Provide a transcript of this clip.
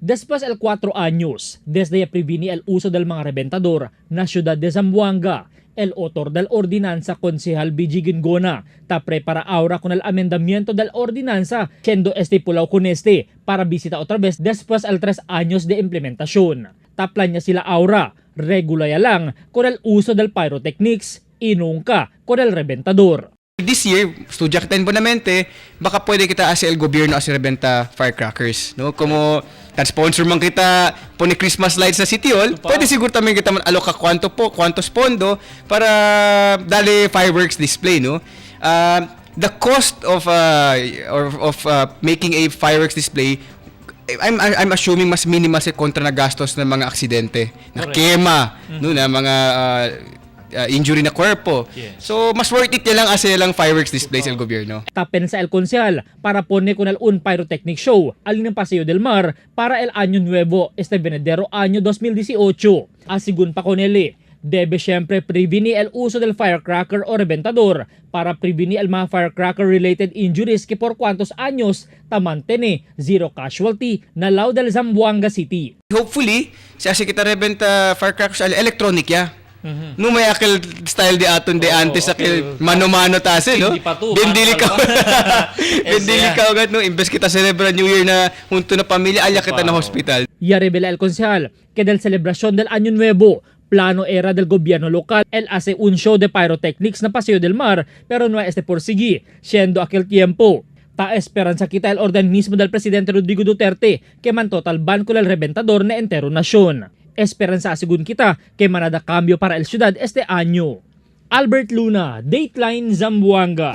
Después el 4 años, desde previni el uso del mga reventador na ciudad de Zamboanga, el autor del ordinanza, Konsehal BG Gingona, ta prepara ahora con el amendamiento del ordinanza, siendo estipulado con este para visita otra vez después el 3 años de implementación. Ta planya sila ahora, regula ya lang con el uso del pyrotechnics y nunca con el reventador. This year, studya kita bonamente, baka pwede kita as el gobyerno as rebenta firecrackers, no? Como tan sponsor man kita pone Christmas lights sa City Hall, pwede siguro también kita man aloka cuanto po, cuantos pondo para dale fireworks display, no? The cost of or of making a fireworks display, I'm assuming mas minimal sa kontra na gastos ng mga aksidente, na kema, no, na mga injury na cuerpo. So mas worth it niya lang as lang fireworks display sa gobyerno. Ta pensa el konsehal para pone con el un pyrotechnic show alin ng Paseo del Mar para el Año Nuevo este venidero año 2018. Asigun pa con él, debe siyempre preveni el uso del firecracker o reventador para preveni el mga firecracker related injuries que por cuantos años ta mantene zero casualty na law del Zamboanga City. Hopefully, sa asi kita rebenta firecrackers electronic ya. No may akil style di aton de antes akil mano-mano tase, no? Hindi pa to, Bendili ka. manual pa. Bendili ka agad, no? Imbes kita celebra New Year na junto na pamilya, alya kita na hospital. Ya revela el concejal que del celebración del Año Nuevo, plano era del gobierno local el hace un show de pyrotechnics na Paseo del Mar, pero no este por sigui, siendo aquel tiempo. Ta esperanza kita el orden mismo del presidente Rodrigo Duterte que man total ban con el reventador na entero nación. Esperanza según kita que manada cambio para el ciudad este año. Albert Luna, Dateline Zamboanga.